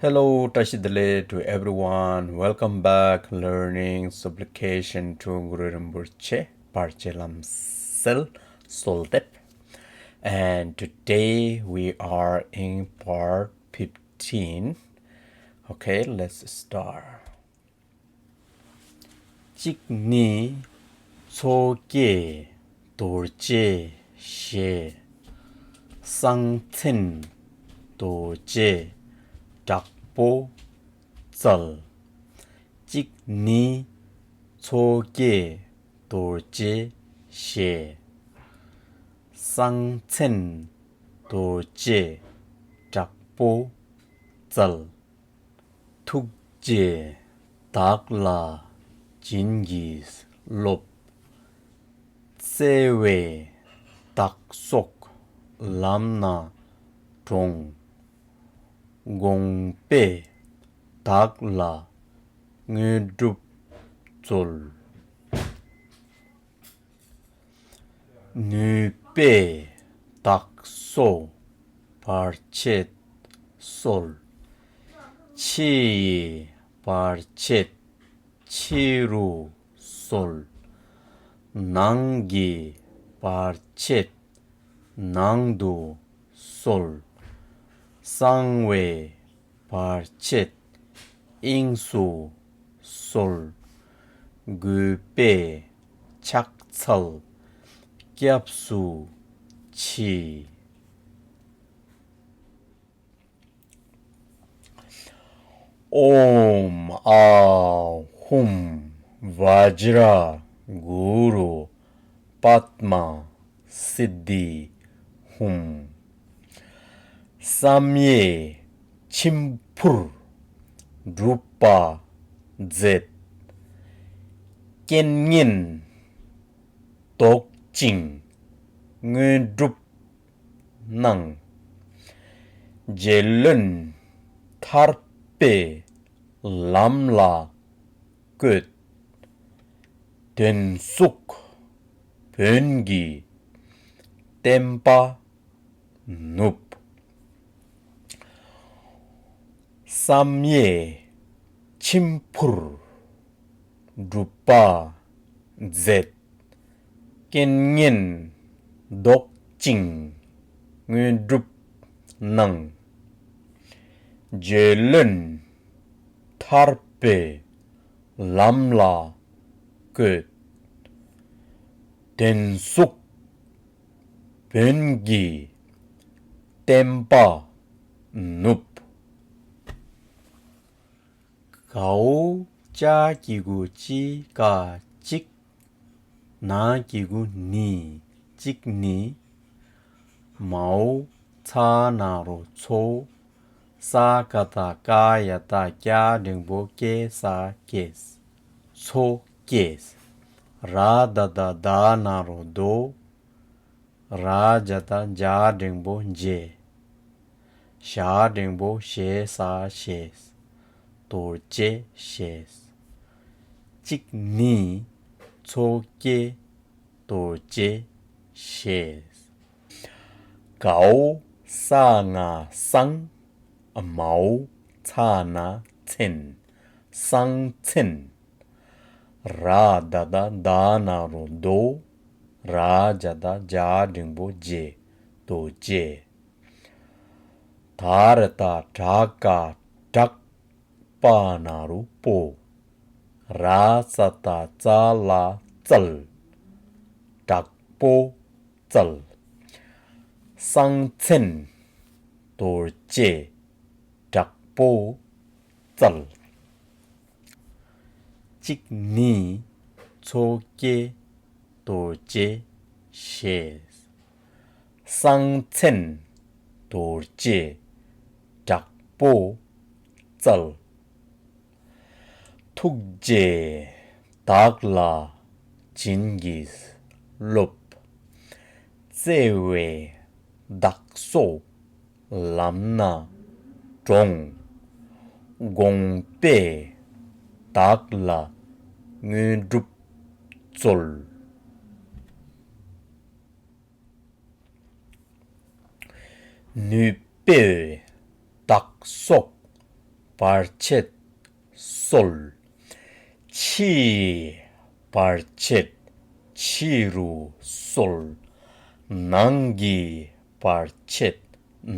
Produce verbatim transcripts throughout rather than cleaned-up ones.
Hello, བཀྲ་ཤིས་བདེ་ལེགས་to everyone. Welcome back learning supplication to Guru Rinpoche. བར་ཆད་ལམ་སེལ་གསོལ་འདེབས། And today we are in part fifteen. Okay, let's start. གཅིག་ནི་མཚོ་སྐྱེས་རྡོ་རྗེ་ཞེས། གསང་མཚན་རྡོ་རྗེ་དྲག་པོ་སྩལ། གཅིག་ནི་མཚོ་སྐྱེས་རྡོ་རྗེ་ཞེས། གསང་མཚན་རྡོ་རྗེ་དྲག་པོ་སྩལ། ཐུགས་རྗེས་བདག་ལ་བྱིན་གྱིས་རློབས། བརྩེ་བས་བདག་སོགས་ལམ་སྣ་དྲོངས། དགོངས་པས་བདག་ལ་དངོས་གྲུབ་སྩོལ། ནུས་པས་བདག་སོགས་བར་ཆད་སོལ། ཕྱི་ཡི་བར་ཆད་ཕྱི་རུ་སོལ། ནང་གི་བར་ཆད་ནང་དུ་སོལ། གསང་བའི་བར་ཆད་དབྱིངས་སུ་སོལ། གུས་པས་ཕྱག་འཚལ་སྐྱབས་སུ་མཆི། ཨོཾ་ཨཱཿཧཱུྃ་བཛྲ་གུ་རུ་པདྨ་སིདྡྷི་ཧཱུྃ། བསམ་ཡས་མཆིམས་ཕུར་སྒྲུབ་པ་མཛད། རྐྱེན་ངན་བཟློག་ཅིང་དངོས་གྲུབ་གནང་། རྗེ་བློན་ཐར་པའི་ལམ་ལ་བཀོད། དོན་གཟུགས་བོན་གྱི་བསྟན་པ་ནུབ། བསམ་ཡས་མཆིམས་ཕུར་སྒྲུབ་པ་མཛད། རྐྱེན་ངན་བཟློག་ཅིང་དངོས་གྲུབ་གནང་། རྗེ་བློན་ཐར་པའི་ལམ་ལ་བཀོད། དོན་གཟུགས་བོན་གྱི་བསྟན་པ་ནུབ། གའོ་ཅ་གི་གུ་ཅི་ཀ་གཅིག་ན་གི་གུ་ནི་གཅིག་ནི། མའོ་ཚ་ན་རོ་མཚོ། ས་ཀ་བཏགས་སྐ་ཡ་བཏགས་སྐྱ་འགྲེང་བུ་སྐེ་ས་སྐྱེས། མཚོ་སྐྱེས། ར་ད་བཏགས་རྡ་ན་རོ་རྡོ། ར་ཇ་བཏགས་རྗ་འགྲེང་བུ་རྗེ། ཞ་འགྲེང་བུ་ཞེ་ས་ཞེས། རྡོ་རྗེ་ཞེས། གཅིག་ནི་མཚོ་སྐྱེས་རྡོ་རྗེ་ཞེས། གའོ་ས་ང་གསང་། མའོ་ཚ་ན་མཚན། གསང་མཚན། ར་ད་བཏགས་རྡ་ན་རོ་རྡོ། ར་ཇ་བཏགས་རྗ་འགྲེང་བུ་རྗེ། རྡོ་རྗེ། ད་ར་བཏགས་དྲ་ག་དྲག་པ་ན་རོ་པོ། ར་ས་བཏགས་རྩ་ལ་རྩལ། དྲག་པོ་རྩལ། གསང་མཚན་རྡོ་རྗེ་དྲག་པོ་རྩལ། གཅིག་ནི་མཚོ་སྐྱེས་རྡོ་རྗེ་ཞེས། གསང་མཚན་རྡོ་རྗེ་དྲག་པོ་རྩལ། ཐུགས་རྗེས་བདག་ལ་བྱིན་གྱིས་རློབས། བརྩེ་བས་བདག་སོགས་ལམ་སྣ་དྲོངས། དགོངས་པས་བདག་ལ་དངོས་གྲུབ་སྩོལ། ནུས་པས་བདག་སོགས་ བར་ཆད་སོལ། ཕྱི་ཡི་བར་ཆད་ཕྱི་རུ་སོལ། ནང་གི་བར་ཆད་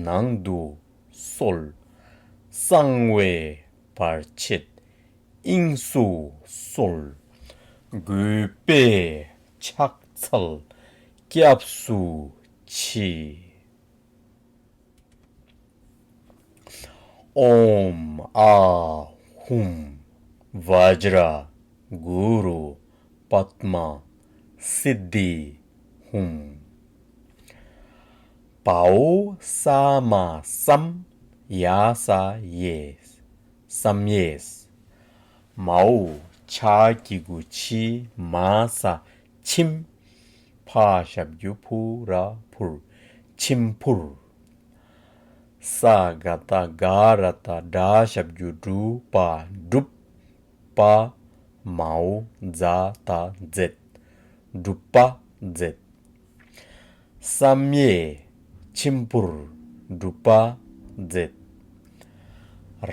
ནང་དུ་སོལ། གསང་བའི་བར་ཆད་དབྱིངས་སུ་སོལ། གུས་པས་ཕྱག་འཚལ་སྐྱབས་སུ་མཆི། ཨོཾ་ཨཱཿཧཱུྃ་བཛྲ་གུ་རུ་པདྨ་སིདྡྷི་ཧཱུྃ། བའོ་ས་མ་སམ་ཡ་ས་ཡེ་སམ་ཡེ། མའོ་ཆ་གི་གུ་ཆི་མ་ས་མཆིམ། ཕ་ཞབས་ཀྱུ་ཕུ་ར་ཕུར། མཆིམ་ཕུར། ས་ག་བཏགས་སྒ་ར་བཏགས་སྒྲ་ཞབས་ཀྱུ་སྒྲུ་པ་སྒྲུབ། པ། མའོ་ཛ་ད་མཛད། སྒྲུབ་པ་མཛད། བསམ་ཡས་མཆིམ་ཕུར་སྒྲུབ་པ་མཛད།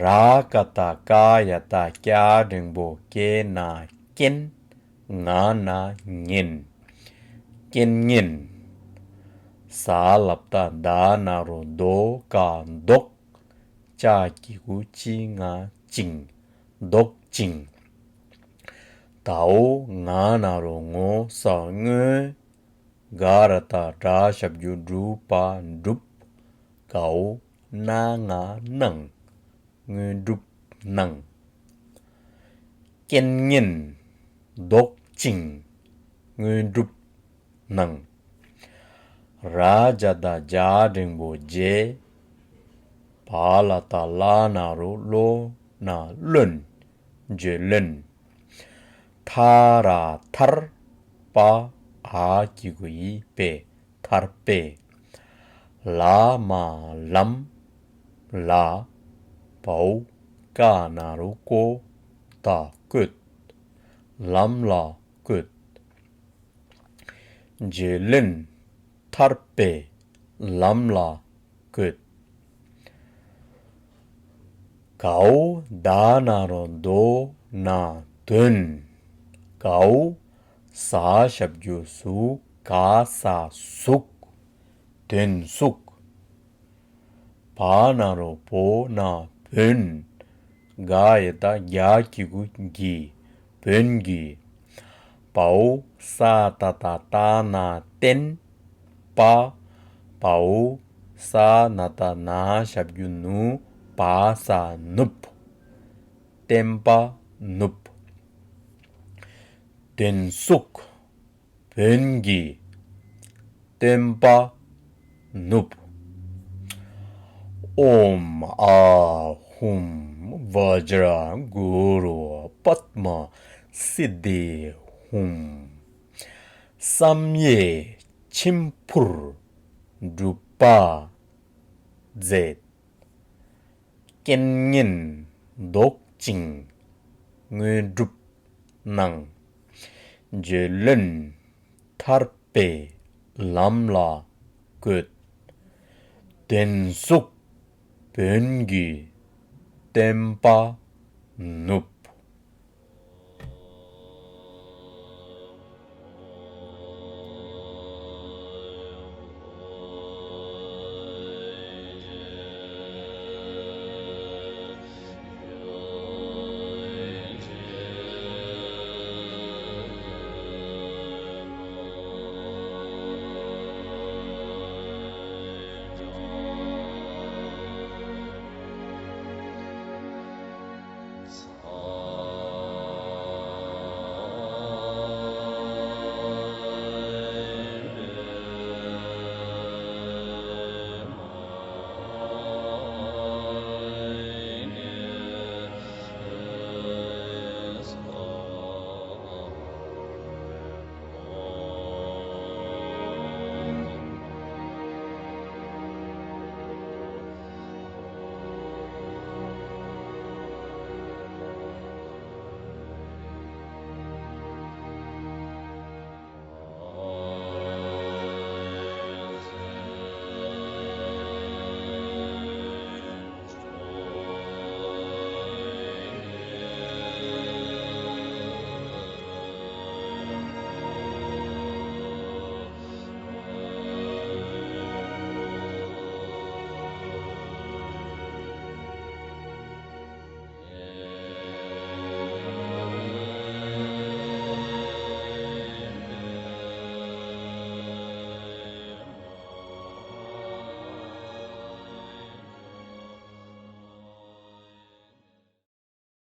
ར་ག་བཏགས་རྐ་ཡ་བཏགས་རྐྱ་འགྲེང་བུ་རྐེ་ན་རྐྱེན། ང་ན་ཉན། རྐྱེན་ཉན། ཟ་ལ་བཏགས་ཟླ་ན་རོ་རྡོ་ག་འདོགས། ཅ་གི་གུ་ཅི་ང་ཅིང་། འདོགས་ཅིང་། དའོ་ང་ན་རོ་ངོ་ས་སྔོན། ག་ར་བཏགས་གྲ་ཞབས་ཀྱུ་གྲུ་པ་སྒྲུབ། གའོ་ན་ང་གནང་། དངོས་གྲུབ་གནང་། རྐྱེན་ངན་བཟློག་ཅིང་དངོས་གྲུབ་གནང་། ར་ཇ་བཏགས་རྒྱ་འགྲེང་བུ་རྗེ། བ་ལ་བཏགས་བླ་ན་རོ་བློ་ན་བློན། བརྗོད་བློན། ཐ་ར་ཐར། པ། འ་གི་གུ་འི་པས་ཐར་པས། ལ་མ་ལམ། ལ། བའོ་ཀ་ན་རོ་ཀོ། ད་བཀོད། ལམ་ལ་བཀོད། བརྗོད་ལེན། ཐར་པའི་ལམ་ལ་བཀོད། གའོ་ད་ན་རོ་དོ་ན་དོན། གའོ་ཟ་ཞབས་ཀྱུ་ཟུ་ག་ས་ཟུག་དོན་ཟུག་བ་ན་རོ་བོ་ན་བོན། ག་ཡ་བཏགས་གྱ་གི་གུ་གྱི། བོན་གྱི། བའོ་ས་ཏ་བཏགས་སྟ་ན་བསྟན། པ། བའོ་ས་ན་བཏགས་སྣ་ཞབས་ཀྱུ་ནུ། བ་ས་ནུབ། བསྟན་པ་ནུབ། དོན་ཟུག་བོན་གྱི་སྟོན་པ་ནུབ། ཨོཾ་ཨཱཿཧཱུྃ་བཛྲ་གུ་རུ་པདྨ་སིདྡྷི་ཧཱུྃ། བསམ་ཡས་མཆིམས་ཕུར་སྒྲུབ་པ་མཛད། རྐྱེན་ངན་བཟློག་ཅིང་དངོས་གྲུབ་གནང་། བརྗོད་ལེན་ཐར་པའི་ལམ་ལ་བཀོད། དོན་ཟུག་བོན་གྱི་སྟོན་པ་ནུབ།